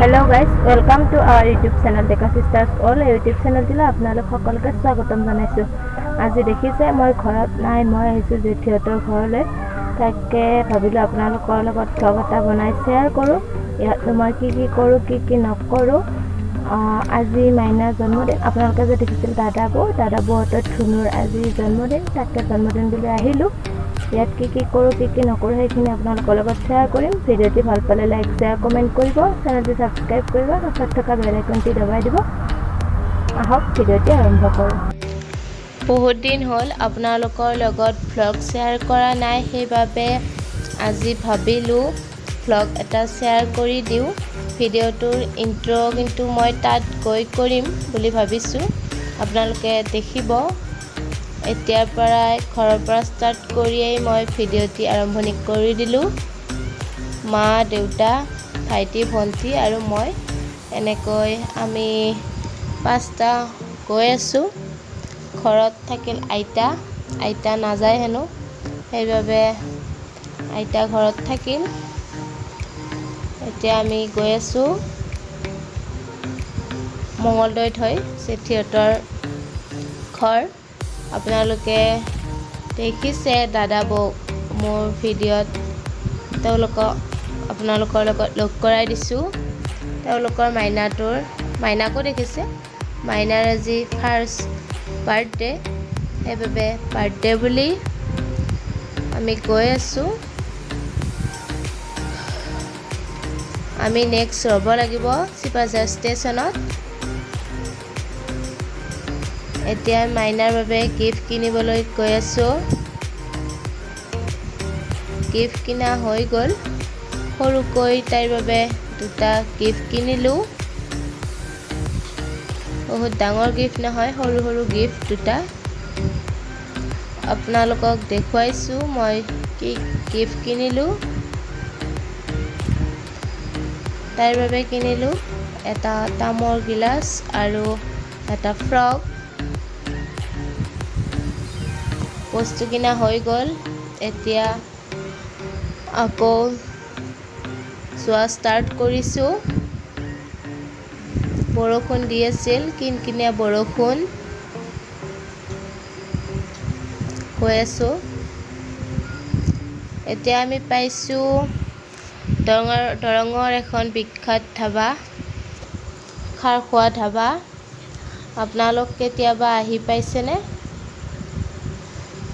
Hello guys, welcome to our YouTube channel Deka sisters all. YouTube চেনেলটোলৈ আপোনালোক সকলোকে স্বাগতম জনাইছোঁ। আজি দেখিছে মই ঘৰত নাই, মই আহিছোঁ জেঠীহঁতৰ ঘৰলৈ। তাকে ভাবিলোঁ আপোনালোকৰ লগত ভ্লগ এটা বনাই শ্বেয়াৰ কৰোঁ। ইয়াত মই কি কি কৰোঁ, কি কি নকৰোঁ। আজি মাইনাৰ জন্মদিন। আপোনালোকে যে দেখিছিল দাদা বৌ, দাদা বৌহঁতৰ ধুনুৰ আজি জন্মদিন। তাকে জন্মদিন বুলি আহিলোঁ। ইয়াত কি কি কৰোঁ, কি কি নকৰোঁ সেইখিনি আপোনালোকৰ লগত শ্বেয়াৰ কৰিম। ভিডিঅ'টি ভাল পালে লাইক, শ্বেয়াৰ, কমেণ্ট কৰিব, চেনেলটো ছাবস্ক্ৰাইব কৰিব, কাষত থকা বেল আইকনটি দবাই দিব। আহক ভিডিঅ'টি আৰম্ভ কৰোঁ। বহুত দিন হ'ল আপোনালোকৰ লগত ভ্লগ শ্বেয়াৰ কৰা নাই, সেইবাবে আজি ভাবিলোঁ ভ্লগ এটা শ্বেয়াৰ কৰি দিওঁ। ভিডিঅ'টোৰ ইণ্ট্ৰ' কিন্তু মই তাত গৈ কৰিম বুলি ভাবিছোঁ, আপোনালোকে দেখিব। এতিয়াৰ পৰাই ঘৰৰ পৰা ষ্টাৰ্ট কৰিয়েই মই ভিডিঅ'টি আৰম্ভণি কৰি দিলোঁ। মা, দেউতা, ভাইটি, ভণ্টি আৰু মই এনেকৈ আমি পাঁচটা গৈ আছোঁ। ঘৰত থাকিল আইতা, আইতা নাযায় হেনো, সেইবাবে আইতা ঘৰত থাকিল। এতিয়া আমি গৈ আছোঁ মঙলদৈত হৈ জেঠীহঁতৰ ঘৰ। আপোনালোকে দেখিছে দাদা বৌক মোৰ ভিডিঅ'ত, তেওঁলোকক আপোনালোকৰ লগত লগ কৰাই দিছোঁ। তেওঁলোকৰ মাইনাটোৰ, মাইনাকো দেখিছে। মাইনাৰ আজি ফাৰ্ষ্ট বাৰ্থডে, সেইবাবে বাৰ্থডে বুলি আমি গৈ আছোঁ। আমি নেক্সট ৰ'ব লাগিব চিপাঝাৰ ষ্টেচনত। এতিয়া মাইনাৰ বাবে গিফ্ট কিনিবলৈ গৈ আছোঁ। গিফ্ট কিনা হৈ গ'ল। সৰুকৈ তাইৰ বাবে দুটা গিফ্ট কিনিলোঁ। বহুত ডাঙৰ গিফ্ট নহয়, সৰু সৰু গিফ্ট দুটা। আপোনালোকক দেখুৱাইছোঁ মই কি গিফ্ট কিনিলোঁ। তাইৰ বাবে কিনিলোঁ এটা তামৰ গিলাচ আৰু এটা ফ্ৰক। বস্তু কিনা হৈ গ'ল। এতিয়া আকৌ যোৱা ষ্টাৰ্ট কৰিছোঁ। বৰষুণ দি আছিল, কিনকিনীয়া বৰষুণ। গৈ আছোঁ। এতিয়া আমি পাইছোঁ দৰঙৰ এখন বিখ্যাত ধাবা, খাৰখোৱা ধাবা। আপোনালোক কেতিয়াবা আহি পাইছেনে?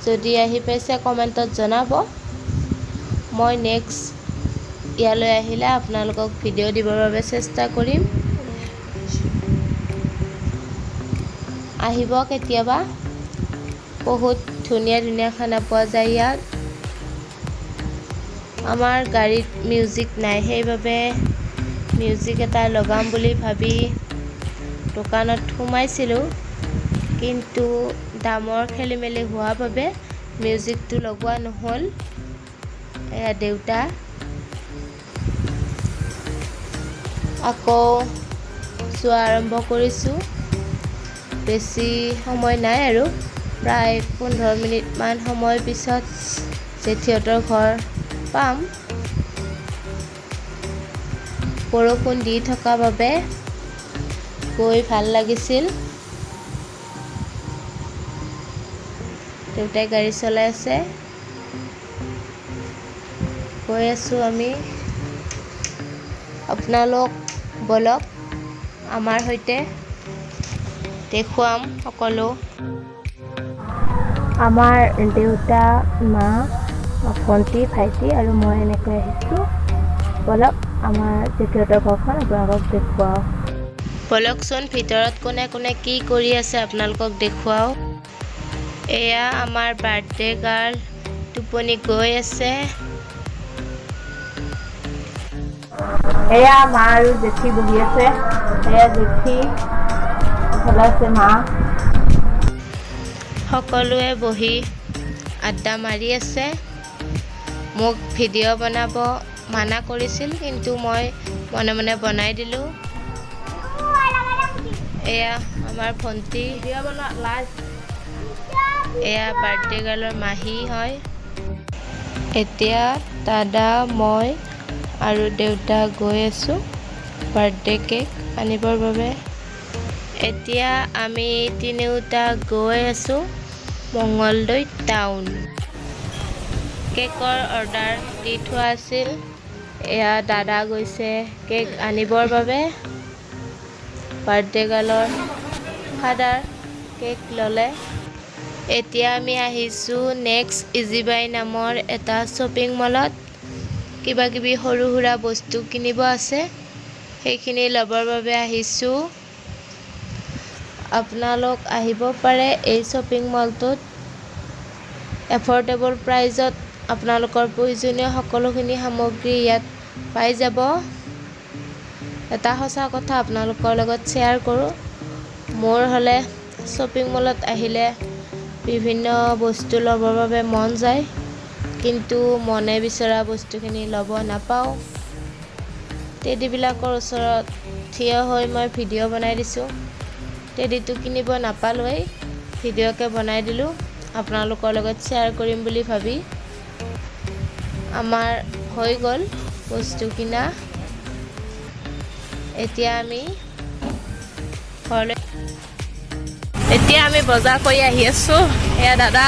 যদি আহি পাইছে কমেণ্টত জনাব। মই নেক্সট ইয়ালৈ আহিলে আপোনালোকক ভিডিঅ' দিবৰ বাবে চেষ্টা কৰিম। আহিব কেতিয়াবা, বহুত ধুনীয়া ধুনীয়া খানা পোৱা যায় ইয়াত। আমাৰ গাড়ীত মিউজিক নাই, সেইবাবে মিউজিক এটা লগাম বুলি ভাবি দোকানত সোমাইছিলোঁ, কিন্তু দামৰ খেলি মেলি হোৱাৰ বাবে মিউজিকটো লগোৱা নহ'ল। এয়া দেউতা। আকৌ যোৱা আৰম্ভ কৰিছোঁ। বেছি সময় নাই আৰু, প্ৰায় 15 মিনিটমান সময় পিছত জেঠীহঁতৰ ঘৰ পাম। বৰষুণ দি থকা বাবে গৈ ভাল লাগিছিল। দেউতাই গাড়ী চলাই আছে। গৈ আছোঁ আমি। আপোনালোক ব'লক আমাৰ সৈতে, দেখুৱাম সকলো। আমাৰ দেউতা, মা, ভণ্টি, ভাইটি আৰু মই এনেকৈ আহিছোঁ। ব'লক আমাৰ জেঠীহঁতৰ ঘৰখন আপোনালোকক দেখুৱাওঁ। ব'লকচোন ভিতৰত কোনে কোনে কি কৰি আছে আপোনালোকক দেখুৱাওঁ। এয়া আমাৰ বাৰ্থডে গাৰ্ল টোপনি গৈ আছে। এয়া মা আৰু জেঠী বহি আছে। এয়া জেঠী, ইফালে আছে মা। সকলোৱে বহি আড্ডা মাৰি আছে। মোক ভিডিঅ' বনাব মানা কৰিছিল, কিন্তু মই মনে মনে বনাই দিলোঁ। এয়া আমাৰ ভণ্টি, এয়া বাৰ্থডে গাৰ্লৰ মাহী হয়। এতিয়া দাদা, মই আৰু দেউতা গৈ আছোঁ। বাৰ্থডে কেক আনিবৰ বাবে। এতিয়া আমি তিনিওটা গৈ আছোঁ মঙলদৈ টাউন। কেকৰ অৰ্ডাৰ দি থোৱা আছিল। এয়া দাদা গৈছে কেক আনিবৰ বাবে। বাৰ্থডে গাৰ্লৰ ফাদাৰ কেক ল'লে। এতিয়া আমি আহিছোঁ নেক্সট ইজি বাই নামৰ এটা শ্বপিং মলত। কিবা কিবি সৰু সুৰা বস্তু কিনিব আছে, সেইখিনি ল'বৰ বাবে আহিছোঁ। আপোনালোক আহিব পাৰে এই শ্বপিং মলটোত। এফৰ্ডেবল প্ৰাইজত আপোনালোকৰ প্ৰয়োজনীয় সকলোখিনি সামগ্ৰী ইয়াত পাই যাব। এটা সঁচা কথা আপোনালোকৰ লগত শ্বেয়াৰ কৰোঁ, মোৰ হ'লে শ্বপিং মলত আহিলে বিভিন্ন বস্তু ল'বৰ বাবে মন যায়, কিন্তু মনে বিচৰা বস্তুখিনি ল'ব নাপাওঁ। টেডিবিলাকৰ ওচৰত থিয় হৈ মই ভিডিঅ' বনাই দিছোঁ। টেডিটো কিনিব নাপালোৱেই, ভিডিঅ'কে বনাই দিলোঁ আপোনালোকৰ লগত শ্বেয়াৰ কৰিম বুলি ভাবি। আমাৰ হৈ গ'ল বস্তু কিনা। এতিয়া আমি ঘৰলৈ। এতিয়া আমি বজাৰ কৰি আহি আছোঁ। এয়া দাদা।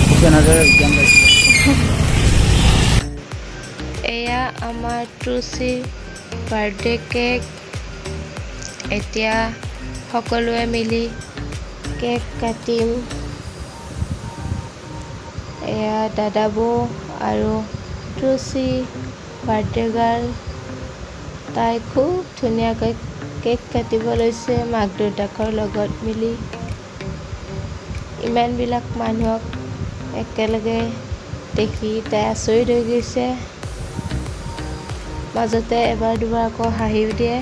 ভূপেন হাজৰিকাৰ বিজ্ঞান পাইছিলে। এয়া আমাৰ ট্ৰুচিৰ বাৰ্থডে কেক। এতিয়া সকলোৱে মিলি কেক কাটিম। এয়া দাদা, বৌ আৰু ট্ৰুচি বাৰ্থডে গাৰ্ল। তাই খুব ধুনীয়াকৈ কেক কাটিব লৈছে মাক দেউতাকৰ লগত মিলি। ইমানবিলাক মানুহক একেলগে দেখি তাই আচৰিত হৈ গৈছে। মাজতে এবাৰ দুবাৰ আকৌ হাঁহিও দিয়ে।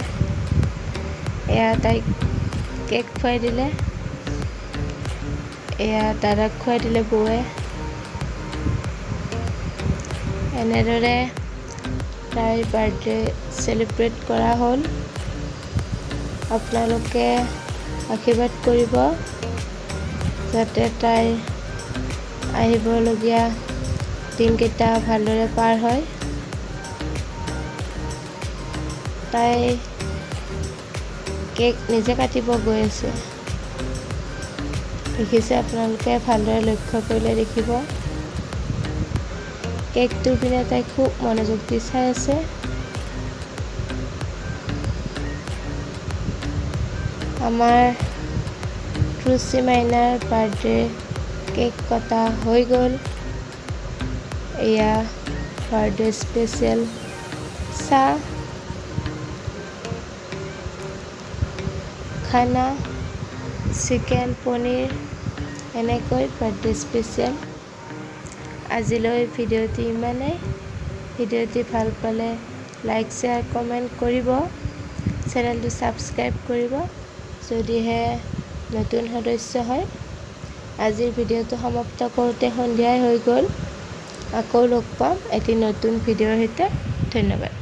এয়া তাইক কেক খুৱাই দিলে। এয়া দাদাক খুৱাই দিলে বৌৱে। এনেদৰে তাইৰ বাৰ্থডে চেলিব্ৰেট কৰা হ'ল। আপোনালোকে আশীৰ্বাদ কৰিব যাতে তাইৰ আহিবলগীয়া দিনকেইটা ভালদৰে পাৰ হয়। তাই কেক নিজে কাটিব গৈ আছে, দেখিছে আপোনালোকে ভালদৰে লক্ষ্য কৰিলে দেখিব। কেকটোৰ পিনে তাই খুব মনোযোগ দি চাই আছে। আমাৰ ট্ৰুচি মাইনাৰ বাৰ্থডে কেক কটা হৈ গ'ল। এয়া বাৰ্থডে স্পেচিয়েল চাহ, খানা, চিকেন, পনীৰ, এনেকৈ বাৰ্থডে স্পেচিয়েল। আজিলৈ ভিডিঅ'টি ইমানেই। ভিডিঅ'টি ভাল পালে লাইক, শ্বেয়াৰ, কমেণ্ট কৰিব। চেনেলটো ছাবস্ক্ৰাইব কৰিব যদিহে নতুন সদস্য হয়। আজিৰ ভিডিঅ'টো সমাপ্ত কৰোঁতে সন্ধিয়াই হৈ গ'ল। আকৌ লগ পাম এটি নতুন ভিডিঅ'ৰ সৈতে। ধন্যবাদ।